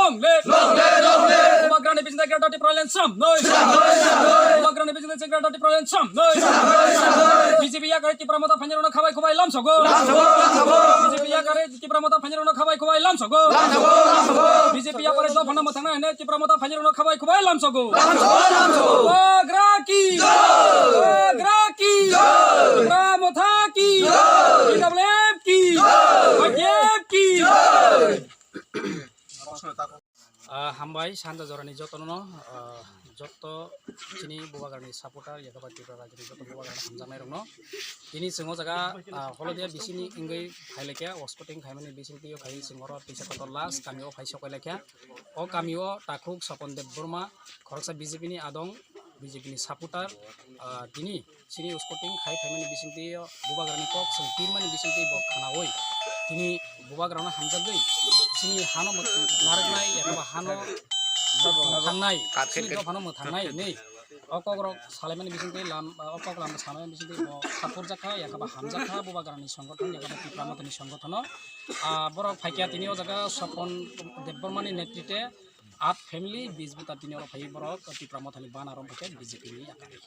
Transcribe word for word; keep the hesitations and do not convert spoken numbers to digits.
Long live! Long live! Long live! Bubagrani bisingtwi Greater Tipraland samnoi! Samnoi! Samnoi! Bubagrani bisingtwi Greater Tipraland samnoi! Samnoi! Samnoi! B J P yakarwi Tipra Motha phainairokno khabai khubai lamsogo! Lamsogo! Lamsogo! B J P yakarwi Tipra Motha phainairokno khabai khubai lamsogo! Lamsogo! Lamsogo! B J P yakarwi dophano mwthangna hwnwi Tipra Motha phainairokno khabai khubai lamsogo! Lamsogo! Lamsogo! Bubagra ki! Jai! Bubagra ki! Jai! Tipra Motha ki! Jai! T W F ki! Jai! I T F ki! Jai! Ah, hambai, sanja jorani jotono, ah, joto chini Bubagrani supporter, yakaba Tripura rajyani joto Bubagrani hamjaknairokno. Tini chwng o jaga, ah, Holodia bisini wngwi phailaikha, o scooting khaimani bisingtwi o khai chwng oro tisa kotor last kamio phai sokoilaikha. O kamio takhuk Sopon Debbarma, khoroksa B J P ni adong, B J P ni supporter, ah, tini chini scooting khai phaimani bisingtwi o Bubagrani kok chwng pirmani bisingtwi bo khnaui tini Bubagrano hamjagwi chini hano mwt-, narwknai yakaba hano thangnai, chini dophano mwthangnai hinwi o kokrok salaimani bisingtwi lam, o kok lam salaimani bisingtwi bo khapurjakha yakaba hamjakha Bubagrani songothon yakaba Tipra Mothani songothono. Ah, borok phaikha tini o jaga Sopon Debbarmani netrite At family, bis buta tini oro phai borok Tipra Mothani bana rom phai B J P ni yakarwi.